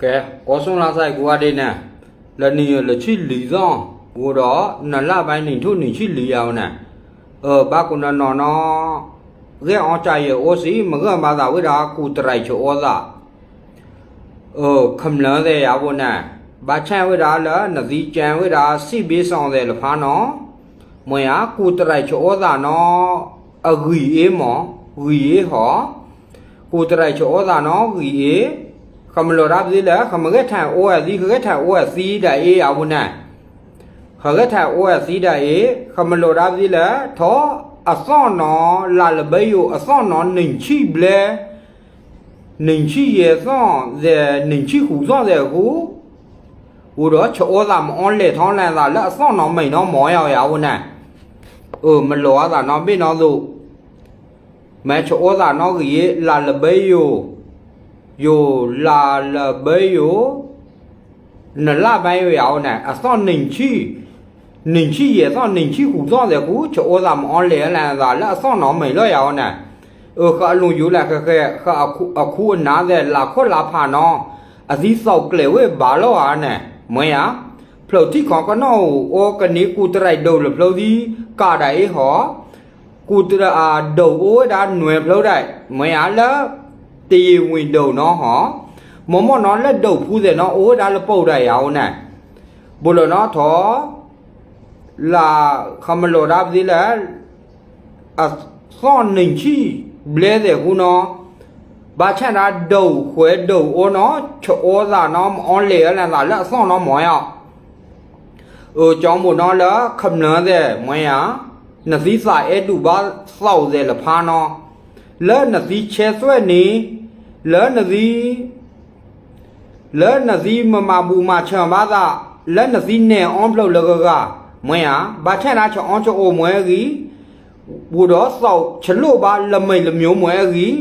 ကဲ, ကိးစိလါစဲးကူဝါဒ့န့ၣ်, လၢနံၣ်လၢဆံလံသီ, အိၣ်ဒီးနလၢ်ဘၣ်နံၣ်ထိၣ်နံၣ်ဆံလံယၤဝဲန့ၣ်, အဘၣ်ကိးနီၢ်နီၢ်နီၢ်, ဂဲၤအီၣ်ကၢ်ယဲၢ်အိၣ်စံး မ့ၢ်ဂၢၢ်ဘၣ်သးဝဲဒၣ်ကူၣ်တရံးဆိအိၣ်သး ခမျၢၣ်သဲးယၤဝဲန့ၣ်, ဘၣ်ဆၣ်ဝဲဒၣ်လၢနသံကဲဝဲဒၣ် စံးဘ့ၣ်စီၣ်သဲးလၢဖးနီၤ, မ့ၢ်ယါ ကူၣ်တရံးဆိအိၣ်သးနီၤ, အဂံၢ်အ့မး, ဂံၢ်အ့ဟီ, ကူၣ်တရံးဆိအိၣ်သးနီၤ ဂံၢ်အ့, ဃမလိာ်ဒၣ်ပသံလၢ ဃမဂဲၤထၢၣ်အိၣ်ဝဲသံ ဃဂဲၤထၢၣ်အိၣ်ဝဲသံဒၣ်အ့ယၤဝဲန့ၣ်, ဃဂဲၤထၢၣ်အိၣ်ဝဲသံဒၣ်အ့, ဃမလိာ်ဒၣ်ပသံလၢ ထီၣ်အသီၣ်နီၤ လၢလၢဘဲယိာ်အသီၣ်နီၤ နံၣ်ဆံဘျဲ နံၣ်ဆံယဲၢ်သီၣ်သဲး နံၣ်ဆံဃုသီၣ်သဲးအဃိ, အိၣ်ဒီးဆိအိၣ်သးမအီလဲၤထီၣ်လဲၤသးလၢအသီၣ်နီၤမ့ၢ်နီၤမ့ၢ်ယၤဝဲန့ၣ်, အမလိာ်အသးနီၤဘ့ၣ်နီၤသိး, မ့ၢ်ဆိအိၣ်သးနီၤဂံၢ်အ့ လၢလၢဘဲယိာ်, ယိာ်လၢလၢဘဲယိာ် နလၢ်ဘၣ်ယိာ်ယၤအိၣ်န့ၣ် အသီၣ်နံၣ်ဆံ, နံၣ်ဆံယဲၢ်သီၣ် နံၣ်ဆံဃုသီၣ်သဲးဃု ဆိအိၣ်သးမအီလဲၤလၢသးလၢအသီၣ်နီၤမ့ၢ်လီၤယၤအိၣ်န့ၣ်, အဃၢအလူၤယူၤလဲၣ်ဃဲဃဲ ဃၢအခူအနၢ်သဲး လၢခိၣ်လါဖးနီၤ, အသံသီၣ်ကျဲၤဝဲဘၣ်လီၤဧါန့ၣ် မ့ၢ်ယါ, ဖျိးထံၣ်ခီကနီၣ်ဧိၤ အိၣ်ကန့ၢ်ကူၣ်တရံးဒိၣ်လၢဖျိသံကးဒၣ်အ့ဟီ ကူၣ်တရံးအဒိၣ်အိၣ်ဝဲဒၣ်နွဲၣ်ဖျိဒၣ် မ့ၢ်ဧါလၢ တယံာ်ဝံၤဒိၣ်နီၤဟီ, မ့မ့ၢ်နီၤလၢဒိၣ်ဖူသဲးနီၤ အိၣ်ဝဲဒၣ်လၢပအိၣ်ဒၣ်ယၤအိၣ်န့ၣ်, ဘူးလီၤနီၤထီၣ် လၢ ဃမလိာ်ဒၣ်ပသံလၢ အသီၣ်နံၣ်ဆံဘျဲသဲးဃုနီၤ, ဘၣ်ဆၣ်ဒၣ်ဒိၣ်ဃဲဒိၣ်အိၣ်နီၤ ဆိအိၣ်သးနီၤ မအီလဲၤလၢသးလၢအသီၣ်နီၤမ့ၢ်ယါ အကၠီမိၣ်နီၤလၢခမျၢၣ်သဲး မ့ၢ်ယါ, နသံသးအဲၣ်ဒူၣ်ဘၣ်သီၣ်သဲးလၢဖးနီၤ, လၢနသံဆဲးသွဲၣ်နံၤ, လၢနသံ, လၢနသံမမၤဘူၣ်မၤဆၢၣ်ဘၣ်သး, လၢနသံနဲၣ်အီၣ်ဖျိးလၢဂၤဂၤ, မ့ၢ်ယါ, ဘၣ်ဆၣ်ဒၣ်ဆိအီၣ်ဆိအိၣ်မ့ၢ်အဂံၢ် ဘူးဒီးသီၣ်ဆလိၣ်ဘၣ်လၢမဲာ်လၢမျိးမ့ၢ်အဂံၢ်,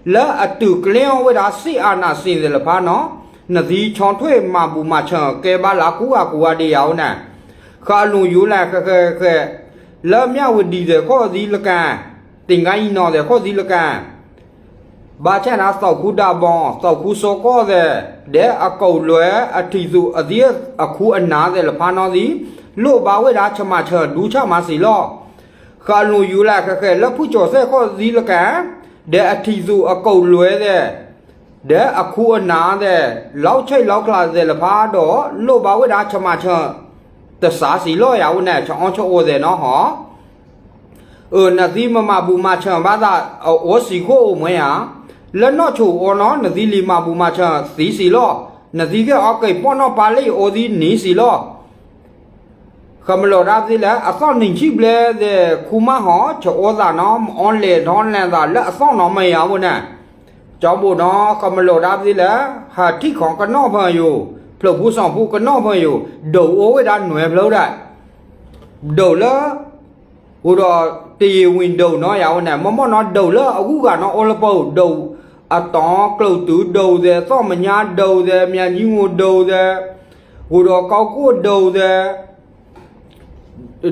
လၢအတုၤကျဲအီၤဝဲဒၣ်စံးအနးစံးသဲးလၢဖးနီၤ, နသံဆီထွဲမၤဘူၣ်မၤဆၢၣ်ကဲဘၣ်လၢကူဂၤကူဝါဒံးယၤအိၣ်န့ၣ်, ဃၢအလူၤယူၤလဲၣ်ဃဲဃဲဃဲ, လၢမၠၣ်ဝတံၤသဲးခိၣ်သံလကၤ, တ့ၢ်ကါယံၤနီၣ်သဲးခိၣ်သံလကၤ ဘၣ်ဆၣ်ဒၣ်သီၣ်ခူဒၣ်ဘီ, သီၣ်ခူစီကီၢ်သဲး, ဒီးအကိာ်လွဲအထံၣ်သူၣ်အသံအခူအနၢ်သဲးလၢဖးနီၤသံ, လိၣ်ဘၣ်ဝဲဒၣ်ဆၢမၤဆၢၣ်ဒူဆၣ်မၤစံးလီၤ. ဃၢလူၤယူၤလဲၣ်ဃဲဃဲလၢဖုကၠီၤသဲးခိၣ်သံလကၤ, ဒီးအထံၣ်သူၣ်အကိာ်လွဲသဲး, ဒီးအခူအနၢ်သဲး, လီဆဲးလီကျးသဲးလၢဖးဒီး လိၣ်ဘၣ်ဝဲဒၣ်ဆၢမၤဆၢၣ် တစးစံးလီၤယၤအိၣ်န့ၣ် ဆိအီၣ်ဆိအိၣ်သဲးနီၤဟီ အၢ နသံမမၤဘူၣ်မၤဆၢၣ်ဘၣ်သး အအိၣ်စံးခိၣ်အိၣ်မ့ၢ်ဧါ, လၢနီၢ်ဆိၣ်အီၤနီၤ နသံလံၤမၤဘူၣ်မၤဆၢၣ်သံစံးလီၤ, နသံကဲအီၣ်က့ၤပီၣ်နီၣ်ပာ်လၢယအိၣ်သံနံၤစံးလီၤ. ဃမလိာ်ဒၣ်သ့လၢ အသီၣ်နံၣ်ဆံဘျဲသဲးခူမးဟီ ဆိအိၣ်သးနီၤ မအီၣ်လဲၤထီၣ်လဲၤသးလၢအသီၣ်နီၤမ့ၢ်ဧါအိၣ်န့ၣ်, ကၠီဘိၣ်နီၤ ဃမလိာ်ဒၣ်သ့လၢ ဟးထံၣ်ခီကနီၣ်ဖၢယိာ်, ဖျိးဖိစီၣ်ဖိကနီၣ်ဖၢယိာ်, ဒိၣ်အိၣ်ဝဲဒၣ်နွဲၣ်ဖျိဒၣ် ဒိၣ်လၢ အိၣ်ဒီးတယံာ်ဝံၤဒိၣ်နီၤယၤအိၣ်န့ၣ် မ့မ့ၢ်နီၤဒိၣ်လၢအဂုၤအဂၤနီၤအိၣ်လၢပအိၣ်ဒိၣ်, အတီၤကျိာ်တုၤဒိၣ်သဲး သီၣ်မညါဒိၣ်သဲး မၠါယံငိၣ်ဒိၣ်သဲး, အိၣ်ဒီးကီၢ်ကိၣ်ဒိၣ်သဲး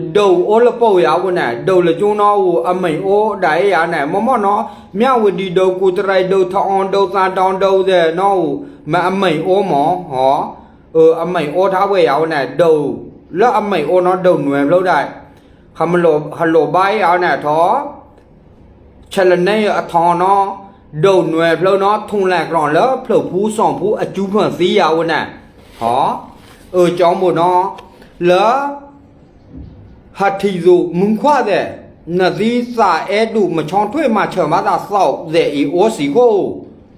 ဒိၣ်အိၣ်လၢပအိၣ်ယၤအိၣ်န့ၣ် ဒိၣ်လၢကၠိနီၤအိၣ် အမဲာ်အိၣ်ဒၣ်အံၤယၤန့ၣ် မ့မ့ၢ်နီၤ မၠၣ်ဝတံၤဒိၣ် ကူတရံးဒိၣ် ထီအီၤဒိၣ် သးတီၤဒိၣ်သဲးနီၤအိၣ် မ့ၢ်အမဲာ်အိၣ်မး ဟီ အမဲာ်အိၣ်ထါဝဲယၤအိၣ်န့ၣ် ဒိၣ်လၢအမဲာ်အိၣ်နီၤ ဒိၣ်နွဲၣ်ဖျိဒၣ် ဟးလိာ်ဘါအံၤယၤအိၣ်န့ၣ်ထီၣ် ဆဲးလၢန့ၣ်အထီနီၤ ဒိၣ်နွဲၣ်ဖျိနီၤ ထူၣ်လဲၤကျီၤလၢဖျိးဖိစီၣ်ဖိအစုဖၢၣ်သံယၤအိၣ်န့ၣ် ဟီ အၢ ကၠီဘိၣ်နီၤ လၢ ဟးထံၣ်သူၣ်မုၢ်ခွါသဲး နသံသးအဲၣ်ဒိၣ်မဆီထွဲမၤဆၢၣ်မၤသးသီၣ်သဲးအံၤအိၣ်စံးခိၣ်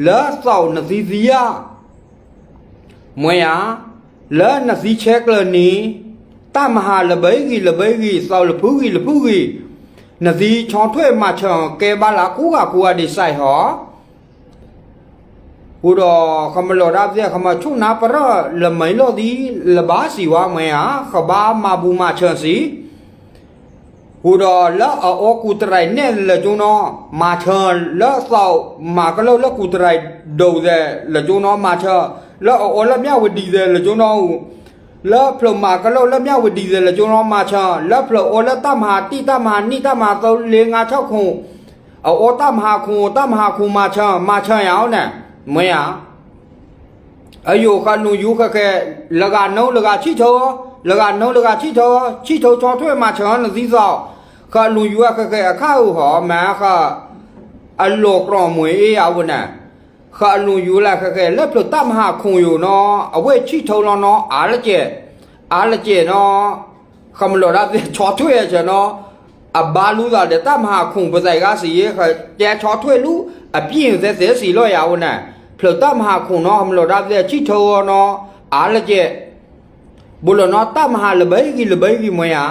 လၢသီၣ်နသံသံယၤ မ့ၢ်ဧါ လၢနသံဆဲးကျၢၤနံၤ တၢ်မၤဟးလၢဘၢဂံၢ်လၢဘၢဂံၢ် သီၣ်လၢဖုဂံၢ်လၢဖုဂံၢ် နသံဆီထွဲမၤဆၢၣ်ကဲဘၣ်လၢကူဂၤကူဂၤဒံးစဲးဟီ ဃိဒီးကမလိာ်ဒၣ်သ့ၣ် ကမၤဆူၣ်နါပရၢၢ်လၢမံၤလီၢ်သံ လၢဘါစံးဝဲမ့ၢ်ဧါ ကဘၣ်မၤဘူၣ်မၤဆၢၣ်စံး ဃိဒီးလၢအအိၣ်ကူတရံးနဲၣ်လၢကၠိနီၤ မၤဆၢၣ်လၢသီၣ်မၤကလိာ်လၢကူတရံးဒိၣ်သဲးလၢကၠိနီၤ မၤဆၢၣ်လၢအအိၣ်လၢမၠၣ်ဝတံၤသဲးလၢကၠိနီၤ လၢဖျၢၣ်မၤကလိာ်လၢမၠၣ်ဝတံၤသဲးလၢကၠိနီၤ မၤဆၢၣ် လၢဖျၢၣ်အိၣ်လၢတၢ်မၤဟးတံၢ်တၢ်မၤဟးနံၣ်တၢ်မၤသၢလ့ငါဆၢၣ်ခိၣ် အအိၣ်တၢ်မၤဟးခိၣ် တၢ်မၤဟးခိၣ်မၤဆၢၣ် မၤဆၢၣ်ယၤအိၣ်န့ၣ် မ့ၢ်ဧါ အယိာ်ဃးလူၤယူၤဃဲးဃဲး, လၢဂၤနုၤလၢဂၤဆံၣ်ထၢ, လၢဂၤနုၤလၢဂၤဆံၣ်ထၢ, ဆံၣ်ထၢဆီထွဲမၤစၢၤနသံသီ, ဃးလူၤယူၤအဃဲးဃဲးအခါအုဟီ မ့ၢ်ဃး အလီၤကြၢးမွဲအ့ၣ်အဝဲန့ၣ်, ဃးလူၤယူၤလၢဃဲးဃဲးလၢဖျၢၣ်တၢ်မၤဟးခိၣ်ယိာ်နီၤ အဝဲဆံၣ်ထၢလီၤနီၤ အါလၢကဲး, အါလၢကဲးနီၤ, ဃမလီၤဒၣ်သ့ၣ်ဆီထွဲအဆၢနီၤ, အဘါလူသးဒီးတၢ်မၤဟးခိၣ်ပသးဂၤစံး, ကဲဆီထွဲလူ အပျ့ၢ်သဲသဲစံးလီၤယၤဝဲန့ၣ်, ဖျၢၣ်တၢ်မၤဟးခိၣ်နီၤ ဃမလီၤဒၣ်သ့ၣ်ဆံၣ်ထၢနီၤ, အါလၢကဲး ဘူးလီၤနီၤ တၢ်မၤဟးလၢဘၢဟံၣ်ဂံၢ်လၢဘၢဟံၣ်ဂံၢ်မ့ၢ်ဧါ,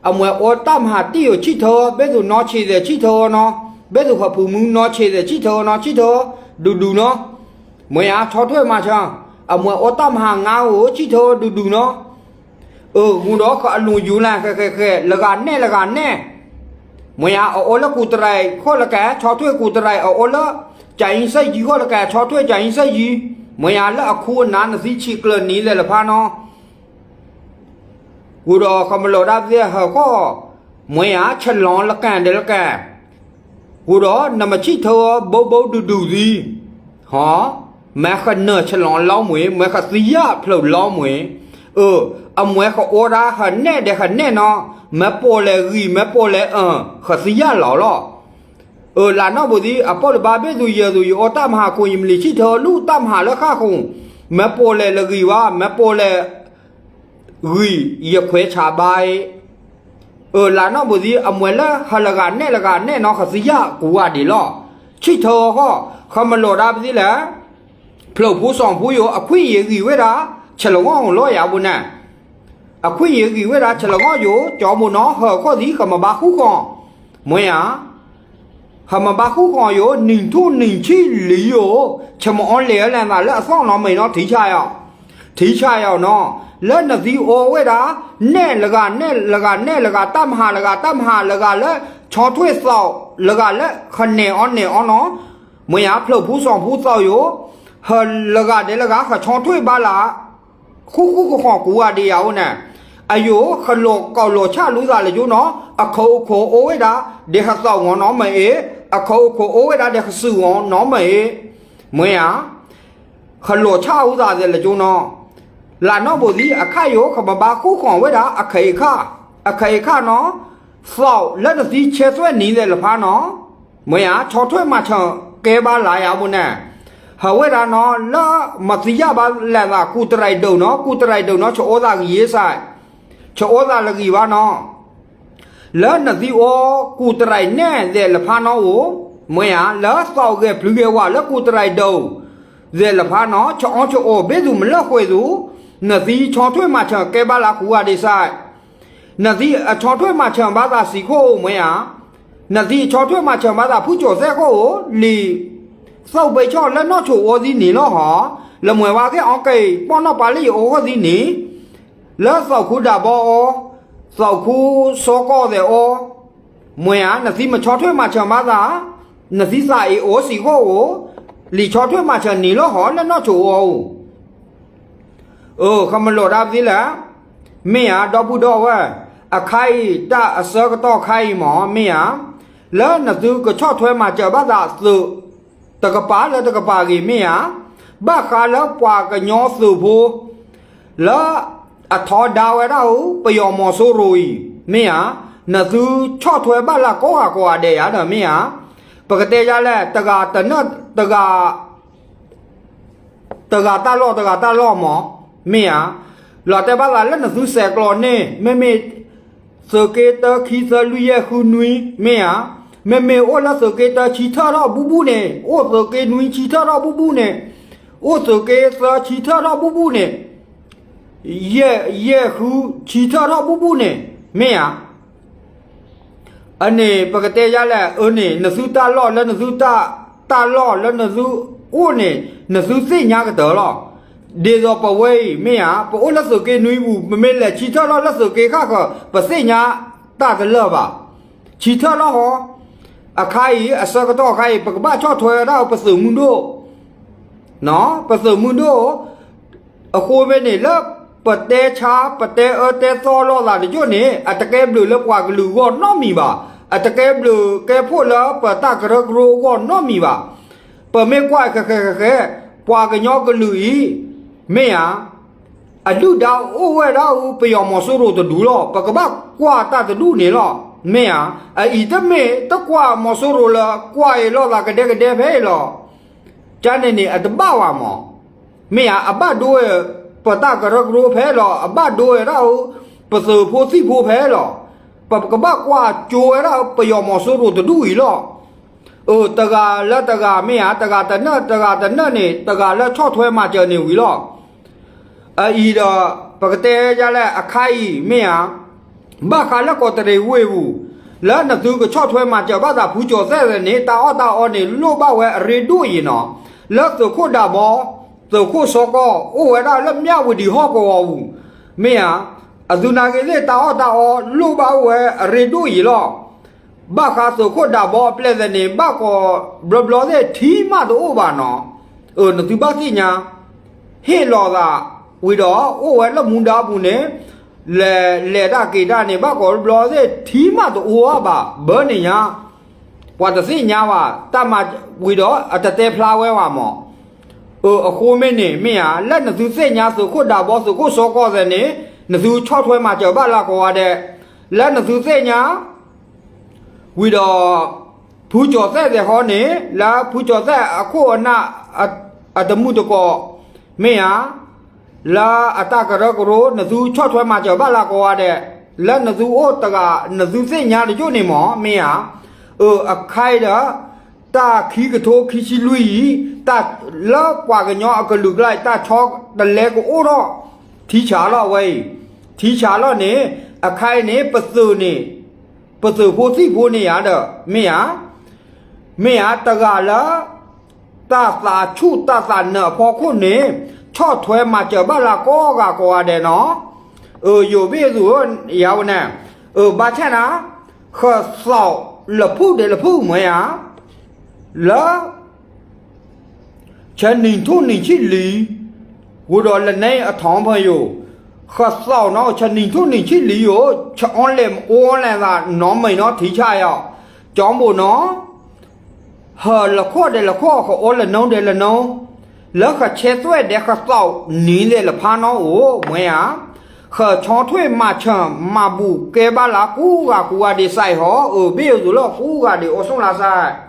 အမွဲအီတၢ်မၤဟးတံၢ်ယိာ်ဆံၣ်ထၢ, ဘဲၣ်သိးနီၢ်ဆံးသဲးဆံၣ်ထၢနီၤ, ဘဲၣ်သိးဃးပူၤမုၢ်နီၢ်ဆံးသဲးဆံၣ်ထၢနီၤ ဆံၣ်ထၢ ဒူဒူနီၤ, မ့ၢ်ဧါ ဆီထွဲမၤစၢၤ, အမွဲအီတၢ်မၤဟးငါအိၣ်ဆံၣ်ထၢဒူဒူနီၤ အဂုၤဒီးဃးအလူၤယူၤလၢဃဲးဃဲးဃဲး လၢဂၤနဲၣ်လၢဂၤနဲၣ်, မ့ၢ်ဧါ အအိၣ်လၢကူးတရံးဃီၣ်လၢကဲ ဆီထွဲကူးတရံး အအိၣ်လၢ ကၠၤအံစၢၣ်ယံၤဃီၣ်လၢကဲ ဆီထွဲကၠၤအံစၢၣ်ယံၤ, မ့ၢ်ဧါ လၢအခူအနၢ်နသံဆံးကျၢၤနံၤလဲၣ်လၢဖးနီၤ ဂုၤဒီးဃးမလီၤဒၣ်သ့ၣ်ဟၢဃီၣ်, မ့ၢ်ဧါ ဆလီၤလၢကဲဒဲးလၢကဲ, ဂုၤဒီးနမၤဆံၣ်ထၢဘိဘိဒူဒူသံ, ဟီ, မ့ၢ်ဃးနၢၤဆလီၤလီမ့ၢ်, မ့ၢ်ဃးသံယၢ်ဖျၢၣ်လီမ့ၢ်, အၢ, အမွဲဃးအိၣ်ဒၣ်ဃးနဲၣ်ဒဲးဃးနဲၣ်နီၤ, မ့ၢ်ပိာ်လဲၣ်ဂံၢ် မ့ၢ်ပိာ်လဲၣ်အၢ, ဃးသံယၢ်လီၤလီၤ အၢ လၢနီၢ်ဘိးသံ အပိာ်လၢဘါဘ့ၣ်သူယဲၢ်သူ ယအိၣ်တၢ်မၤဟးခိၣ် ယမလံၤဆံၣ်ထၢလူတၢ်မၤဟးလၢဃၣ်ဃိၣ်, မ့ၢ်ပိာ်လဲၣ်လၢဂံၢ်ဘၣ် မ့ၢ်ပိာ်လဲၣ်ဂံၢ် ယခွဲးဆးဘါအံၤ, အၢ လၢနီၢ်ဘိးသံ အမွဲလၢဟးလၢဂၤနဲၣ်လၢဂၤနဲၣ်နီၤ ဃးသံယၢ်ကူဝါဒံးလီၤ, ဆံၣ်ထၢဃီၣ်, ဃးမလီၤဒၣ်ပသံလဲၣ် ဖျၢၣ်ဖိစီၤဖိယိာ် အခွံၣ်ယံၤဂံၢ်ဝဲဒၣ် ဆဲးလီၤဂီၢ်လီၤယၤဘိန့ၣ်, အခွံၣ်ယံၤဂံၢ်ဝဲဒၣ် ဆဲးလီၤဂီၢ်ယိာ် ကၠီဘိနီၤ ဟၢဃီၣ်သံ ဃးမၤဘါဃူဃီၣ်, မ့ၢ်ဧါ ဟးမၤဘါဃူဃီၣ်ယိာ် နံၣ်ထူၣ်နံၣ်ဆံလံယိာ်, ဆၢမၤအီလဲၤလၢသးလၢအသီၣ်နီၤမ့ၢ်နီၤ ထံဆါယီၤ, ထံဆါယီၤနီၤ, လၢနသံအိၣ်ဝဲဒၣ် နဲၣ်လၢဂၤနဲၣ်လၢဂၤနဲၣ်လၢဂၤ တၢ်မၤဟးလၢဂၤ တၢ်မၤဟးလၢဂၤလၢ ဆီထွဲသီးလၢဂၤလၢ ဃနဲၣ်အီၤနဲၣ်အီၤနီၤ, မ့ၢ်ယါဖျၢၣ်ဖိစီၤဖိသီးယိာ်, ဟးလၢဂၤဒဲးလၢဂၤ ဃဆီထွဲဘါလၢ ဃူဃူဃီဃီကူဝါဒံးယၤအိၣ်န့ၣ်, အယိာ်ဃလီၤကီၢ်လီၤဆၣ်လူသးလၢကၠိနီၤ, အခီၣ်အိၣ်ခိးအိၣ်ဝဲဒၣ် ဒဲးဃသီၣ်ဂီၤနီၤမ့ၢ်အ့ၣ်, အခီၣ်အိၣ်ခိးအိၣ်ဝဲဒၣ်ဒဲးဃစုာ်ဂီၤနီၤမ့ၢ်အ့ၣ်, မ့ၢ်ဧါ, ဃလီၤဆၣ်အူသးသဲးလၢကၠိနီၤ, လၢနီၢ်ဘိးသံအခါယိာ် ဃမၤဘါဃူဃီဝဲဒၣ် အခါအံၤခါ, အခါအံၤခါနီၤ, သီးလၢနသံဆဲးသွဲၣ်နံၤသဲးလၢဖးနီၤ, မ့ၢ်ဧါ ဆီထွဲမၤဆၢၤကဲဘါလၢယၤဘိန့ၣ်, ဟးဝဲဒၣ်နီၤ လၢမၤသံယၢ်ဘါလဲၤသး ကူးတရံးဒိၣ်နီၤ ကူးတရံးဒိၣ်နီၤ ဆအိၣ်သးဂံၢ်ယ့စဲး, ဆအိၣ်သးလၢဂံၢ်ဘါနီၤ, လၢနသံအိၣ်ကူးတရံးနဲၣ်သဲးလၢဖးနီၤအိၣ်, မ့ၢ်ဧါ လၢသီးဂဲၤဖျုးဂဲၤဝးလၢကူးတရံးဒိၣ် သဲးလၢဖးနီၤ ဆအီဆအိၣ်ဘ့ၣ်သူမလၢဃဲၤသူ, နသံဆီထွဲမၤဆၢၤကဲဘါလၢကူဝါဒံးစဲး နသံအဆီထွဲမၤဆၢၤဘၣ်သးစံးခိၣ်အိၣ်မ့ၢ်ဧါ, နသံအဆီထွဲမၤဆၢၤဘၣ်သးဖုကၠိၤသဲၣ်ခိၣ်အိၣ်လံ, သီၣ်ဘဲဆီၣ်လၢနီၢ်ဆိးအီသံန့ၣ်လီၤဟီ, လၢမွဲဝါက့ၤအီက့ၤ ပီၣ်နီၣ်ပာ်လၢယအိၣ်ဃီသံန့ၣ်, လၢသီးခူဒၣ်ဘီအီ, သီးခူစီကီၢ်သဲးအီ, မ့ၢ်ဧါ နသံမဆီထွဲမၤဆၢၤဘၣ်သး, နသံသးအံၤအိၣ်စံးခိၣ်အိၣ်, လံာ်ဆီထွဲမၤဆၢၤန့ၣ်လီၤဟီ လၢနီၢ်ဆိးအီအိၣ် အၢ ဃမၤလိာ်ဒၣ်ပသံလဲၣ်, မ့ၢ်ဧါ ဒီပုၢ်ဒီဝဲၢ်, အခါအံၤ တၢ်အဆၢကတီၢ်ခါအံၤမ့ၢ် မ့ၢ်ဧါ, လၢနသုကဆီၣ်ထွဲမၤစၢၤဘၣ်သးသုး တကပၤလၢတကပၤဂ့ၤ မ့ၢ်ဧါ, ဘၣ်ဃးလၢပှၤကညီသုးဖိ လၢအထီဒါဝဲဒၣ်ဧိၤ ပယီၤမီၤစိရိၤအံၤ မ့ၢ်ဧါ, နသုဆီၣ်ထွဲဘၣ်လၢကိးဂၤကိးဂၤဒဲးယၤဒီး မ့ၢ်ဧါ, ပကတဲယၤလဲၣ် တဂၤတနၢၣ် တဂၤ တဂၤတၢ်လီၢ် တဂၤတၢ်လီၢ်မး, မ့ၢ်ဧါ, လီၤတဲာ်ဘၣ်သးလၢနသုစဲးကျိးန့ၣ် မ့မ့ၢ် သုးက့တၢ ခံ သၢ လွံၢ် ယဲၢ် ဃု နွံ မ့ၢ်ဧါ, မ့မ့ၢ်အိၣ်လၢသုးက့တၢ ဆံထၢၣ်ထီၣ်ဘူးဘူးန့ၣ် အိၣ်သုးက့နွံ ဆံထၢၣ်ထီၣ်ဘူးဘူးန့ၣ်, အိၣ်သုးက့သၢ ဆံထၢၣ်ထီၣ်ဘူးဘူးန့ၣ် ယဲၢ် ယဲၢ် ဃု ဆံထၢၣ်ထီၣ်ဘူးဘူးန့ၣ် မ့ၢ်ဧါ အန့ၣ် ပကတဲယၤလဲၣ် အန့ၣ် နသုတၢ်လီၢ်လၢနသုတၢ် တၢ်လီၢ်လၢနသုအိၣ်န့ၣ် နသုသ့ၣ်ညါကတၢၢ်လီၤ. ဒ်သိးပဝဲအံၤ မ့ၢ်ဧါ ပအိၣ်လၢသုးက့နွံပူၤ ပမ့ၢ်လဲၤဆံထၢၣ်လီၤလၢသုးက့ဃၣ်ဃၢၤ ပသ့ၣ်ညါတၢ်တလၢာ်ဘၣ်. ဆံထၢၣ်လီၤဟီ အခါအံၤ အဆၢကတီၢ်အခါအံၤ ပကဘၣ်ဆီၣ်ထွဲဝဲဒၣ်ပသုးမုၢ်ဒိၣ် ပသုးမုၢ်ဒိၣ် အဃိမ့ၢ်န့ၣ် လၢပတဲဆါ ပတဲအၢတဲသီလိာ်သးတကၠိၢ်န့ၣ် အတကဲဘျုးလၢပှၤကလုာ်အဂီၢ်နီတမံၤဘၣ်. အတကဲဘျုးကဲဖှိၣ်လၢပတၢ်ကရၢကရိအဂီၢ်နီတမံၤဘၣ်. ပမ့ၢ်ကွၢ်ဃဲးဃဲးဃဲးဃဲး ပှၤကညီကလုာ်အံၤ မ့ၢ်ဧါ, အဒုၣ်ဒါအိၣ်ဝဲဒၣ်အူ ပယီၤမီၤစိရိၤတဒူၣ်လီၤ. ပကဘၣ်ကွၢ်တၢ်တဒူၣ်န့ၣ်လီၤ. မ့ၢ်ဧါ, အအံၤတမ့ၢ်တကွၢ်မီၤစိရိၤလၢ ကွၢ်အံၤလိာ်သးကဒဲကဒဲဖဲအံၤလီၤ. ကန့ၣ်န့ၣ် အတဘၣ်ဝဲမး. မ့ၢ်ဧါ, အဘၣ်ဒိဝဲ ပတၢ်ကရၢကရိဖဲလီၤ. အဘၣ်ဒိဝဲဒၣ်အူ ပသုးဖိသံၣ်ဖိဖဲလီၤ. ပကဘၣ်ကွၢ်ကၠိဝဲဒၣ်ပယီၤမီၤစိရိၤတဒူၣ်အံၤလီၤ. အၢ တဂၤလၢတဂၤမ့ၢ်ဧါ, တဂၤတနၢၣ် တဂၤတနၢၣ်န့ၣ် တဂၤလၢဆီၣ်ထွဲမၤစၢၤန့ၣ်ဝံၤလီၤ. အအံၤဒီး ပကတဲယလဲၣ် အခါအံၤမ့ၢ်ဧါ, ဘၣ်ဃးလၢကီးတရံးဝ့ၢ်ပူၤ လၢနသုကဆီၣ်ထွဲမၤစၢၤဘၣ်သးဖုကၠီၤသဲၣ်န့ၣ် တၢ်အီၣ်တၢ်အီန့ၣ် လိၣ်ဘၣ်ဝဲအရ့ဒိၣ်အံၤနီၤ. လၢသုးခိၣ်ဒးဘီ သုးခိၣ်စီကီၢ် အိၣ်ဝဲဒၣ်လၢမၠၣ်ဝတံၤဟီၣ်ကဝီၤပူၤ မ့ၢ်ဧါ, အသုနာ်က့ၤသ့ၣ်တၢ်အီၣ်တၢ်အီလိၣ်ဘၣ်အိၣ်ဝဲအရ့ဒိၣ်အံၤလီၤ. ဘၣ်ဃးသုးခိၣ်ဒးဘီအပျဲၢ်သ့ၣ်န့ၣ် ဘၣ်ကီးဘျီဘျီသ့ၣ်ထံမးတအိၣ်ဘၣ်နီၤ. အၢ နသုဘၣ်သ့ၣ်ညါ ဟ့ၣ်လီၤသးဝံၤဒီး အိၣ်ဝဲလၢမူဒါပူၤန့ၣ် လဲၤလဲၤတၢ်က့ၤတၢ်န့ၣ် ဘၣ်ကီးဘျီဘျီသ့ၣ်ထံမးတအိၣ်ဘၣ် ဘၢန့ၣ်ညါ ပှၤတသ့ၣ်ညါဘၣ် တၢ်မၤဝံၤဒီးအတတဲဖျါဝဲဘၣ်မး. အၢ အဃိမ့ၢ်န့ၣ် မ့ၢ်ဧါ, လၢနသုသ့ၣ်ညါသုးခိၣ်ဒးဘီ သုးခိၣ်စီကီၢ်သ့ၣ်န့ၣ် နသုဆီၣ်ထွဲမၤစၢၤဘၣ်လၢကိးဂၤဒဲး, လၢနသုသ့ၣ်ညါ ဝံၤဒီး ဖုကၠီၤသဲၣ်သ့ၣ်ဃီန့ၣ် လၢဖုကၠီၤသဲၣ်အခိၣ်အနၢ် အတမုာ်တကိး မ့ၢ်ဧါ, လၢအတၢ်ကရၢကရိ နသုဆီၣ်ထွဲမၤစၢၤဘၣ်လၢကိးဂၤဒဲး, လၢနသုအိၣ်တဂၤ နသုသ့ၣ်ညါတယိၣ်န့ၣ်မး မ့ၢ်ဧါ. အၢ အခါအံၤဒီး တၢ်ခံကထိခံဆံလွံၢ်အံၤ တၢ်လၢပှၤကညီအကလုာ်ကျါအံၤ တၢ်ဆီတလဲကအိၣ်ထီၣ် ထံဆးလီၤဝဲအံၤ, ထံဆးလီၤန့ၣ် အခါအံၤန့ၣ် ပသုးန့ၣ် ပသုးဖိသံၣ်ဖိန့ၣ်ယၤဒီး မ့ၢ်ဧါ, မ့ၢ်ဧါ တဂၤလၢ တၢ်သးဆူၣ်တၢ်သးနၢၤအဖီခိၣ်န့ၣ် ဆီၣ်ထွဲမၤစၢၤဘၣ်လၢကိးဂၤကိးဂၤဒဲးနီၤ. အၢ ယိၤဘ့ၣ်သူဧၢ ယၤဝဲန့ၣ်, အၢ ဘၣ်ဆၣ်နၤ ဃၢၤသီးလၢဖုၣ်ဒဲးလၢဖုၣ်မ့ၢ်ဧါ, လၢ ဆၢနံၤထူၣ်နံၤဆံၣ်လံၤ, ဝံၤဒီးလၢန့ၣ်အထီၣ်ဖၢယိာ်, ဃၢၤသီးနီၤ ဆၢနံၤထူၣ်နံၤဆံၣ်လံၤယိာ် ဆၢအီၤလဲၣ်မအီၤလဲၣ်သးနီၢ်မံၤနီၢ်ထံဆးယီၤ, ကၠီဘိၣ်နီၤ, ဟၢၤလၢခိၣ်ဒဲးလၢခိၣ် ဃၢၤအီၤလၢနုၤဒဲးလၢနုၤ, လၢဃၢၤဆဲသွဲၣ်ဒဲးဃၢၤသီးနံၤဒဲးလၢဖးနီၢ်အိၣ် မ့ၢ်ဧါ, ဃၢၤဆီထွဲမၤဆၢၤမၤဘူၣ်ကဲဘၣ်လၢကိးဂၤကိးဂၤဒဲးစဲးဟီ အၢ ဘ့ၣ်အသိးလၢကိးဂၤဒဲးအိၣ်ဆိးလၢစဲး